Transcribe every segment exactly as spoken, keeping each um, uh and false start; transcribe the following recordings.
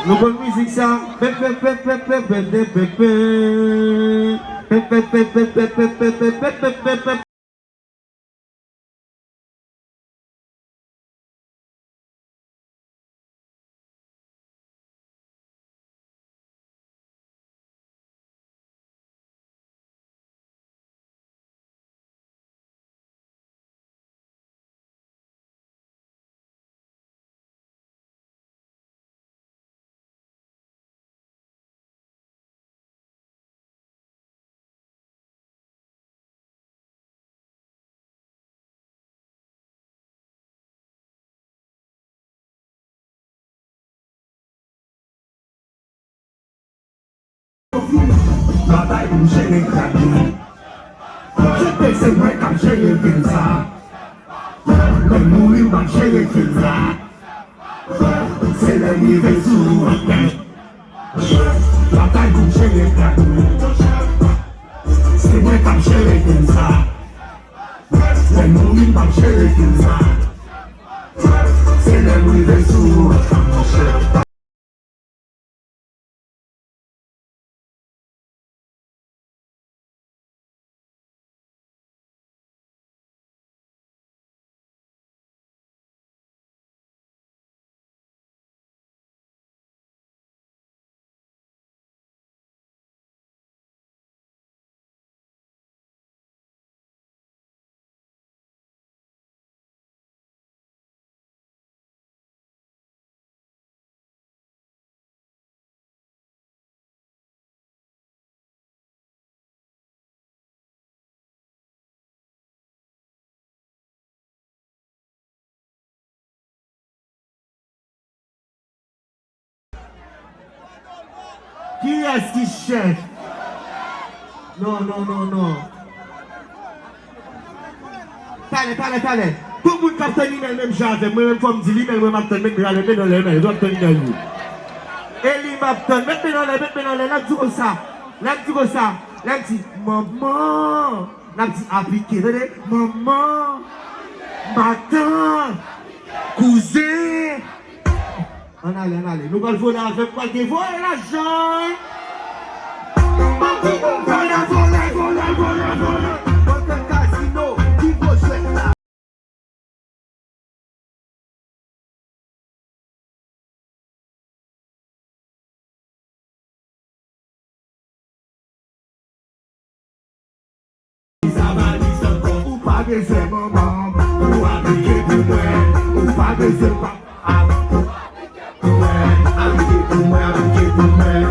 Nou konn mizik sa. Pep, pep, pep. Batay pou jere krak nou. Kite se mwen k ap jere vil sa. Lè m mouri m ap jere vil sa. Se lè m rive sou ou. Batay pou jere krak nou. Se mwen k ap jere vil sa. Lè m mouri m ap jere vil sa. Se lè m rive sou ou. Kiyès ki chèf? Non, non, non, non. Talè, talè, talè. Tout moun k ap tann imèl menm jan avè m, mwen menm fò m di l, imèl mwen m ap tann, met men anlè, men anlè, men anlè, m ap tann imèl yo. E li m ap tann, met men anlè, met men anlè, n ap di konsa, n ap di konsa, n ap di manman, n ap di aplike, tande, manman, matant, kouzen. Ann ale, ann ale. Nou pral vole avè m, pral gen vole lajan. Vole, vole, vole, vole, vole. Mwen fè kazino, ki gwo jwèt la. Ou pa bezwen manman, ou aplike pou mwen. Ou pa bezwen papa, ou aplike pou mwen. Aplike pou mwen, aplike pou mwen.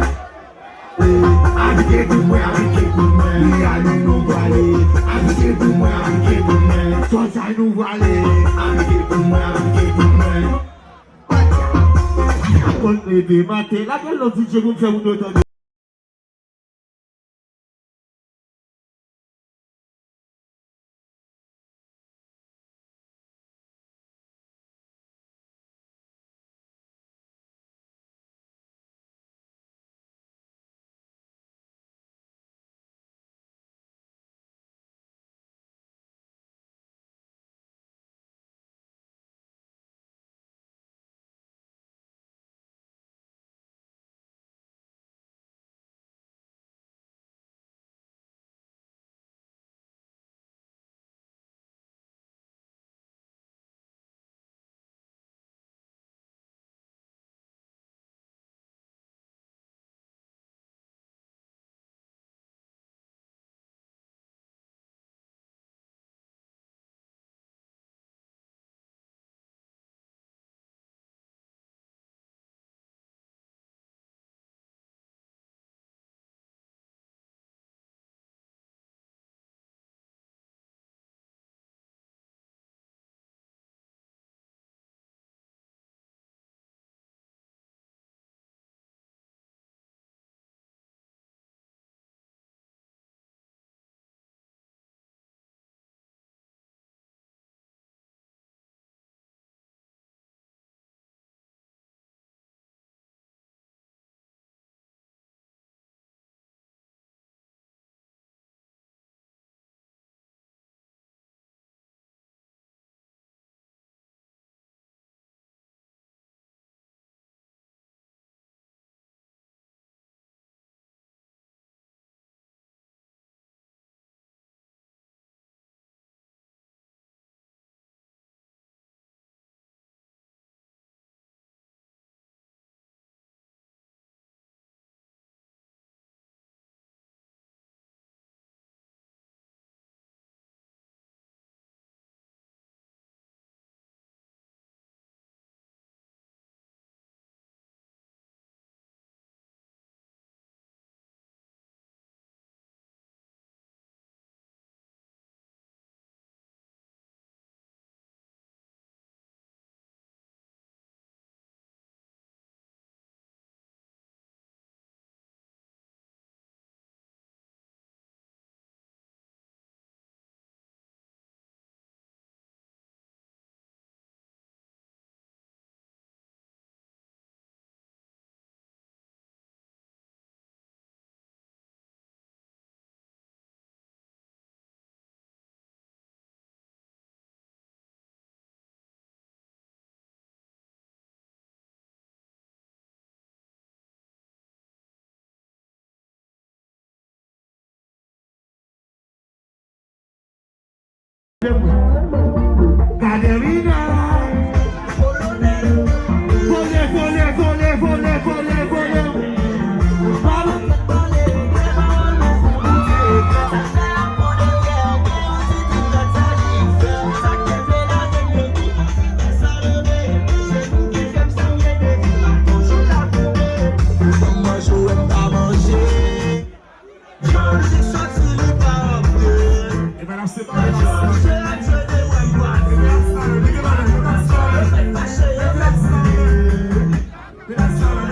Aplike pou mwen, aplike pou mwen. Miami nou prale. Aplike pou mwen, aplike pou mwen. Sunshine nou prale. Aplike pou mwen, aplike pou mwen. Konn leve maten, la gen lòt D J pou m fè moun yo tande. Gade Rina. Vole, vole, vole, vole, vole, vole. Epa, n ap separe ansanm. Mete ansanm, mete ansanm.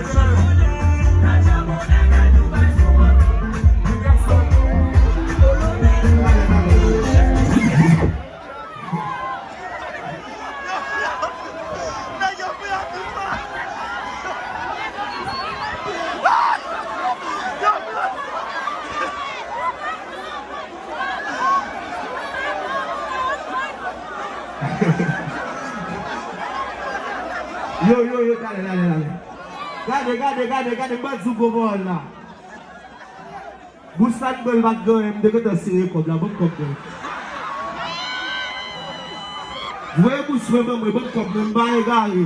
Yo, yo, yo, talè, talè, talè. Gade, gade, gade, gade, m pral di w gwo pawòl la. Bous la m pran l pa t gen anyen, m te gentan sere kòb la, ban m kòb mwen. Voye bous mwen ban mwen, ban m kòb mwen, m pa egare.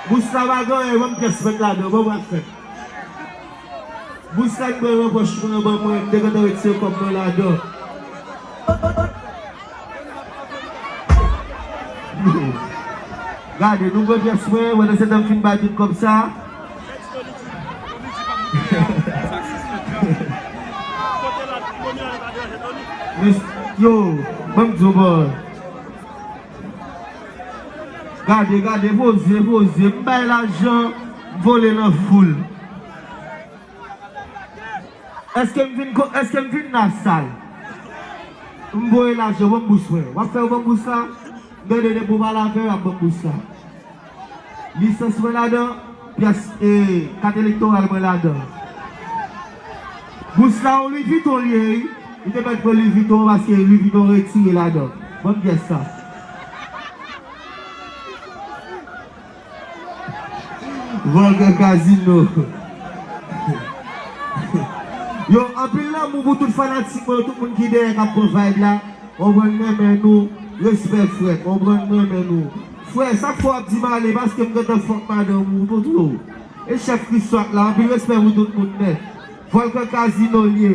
Bous la pa gen anyen, ban m pyès mwen ladan, ban m wè sa k fèt. Bous la m pran nan pòch mwen an ban mwen, m te gentan retire kòb mwen ladan. Gade, nou pran pyès mwen, pandan se tan m fin bay tout kòb sa. Mes-, yo, ban m di w, bò. Gade, gade, poze, poze. M bay lajan, m vole nan foul. Èske m vin ko-, èske m vin nan sal? M voye lajan, ban m bous mwen. W ap fè yo ban m bous la? M tande depi w pale avè yo, y ap ban m bous la. Lisans mwen ladan, pyès, e, kat elektoral mwen ladan. Bous la, yon Louis Vuitton li ye, wi. Li te mèt pran Louis Vuitton paske Louis Vuitton retire ladan. Ban m pyès sa. Vòlkan Kazino. Yo, anpil lanmou pou tout fanatik mwen, tout moun ki dèyè k ap pran vibe la. Ou konprann, m renmen nou. Respè frè m, ou konprann, m renmen nou. Frè, sa k fè w ap di m ale paske m gentan fòk madanm ou tou tou. E chèf Kriswat la, anpil respè pou tout moun nèt. Vòlkan Kazino l ye.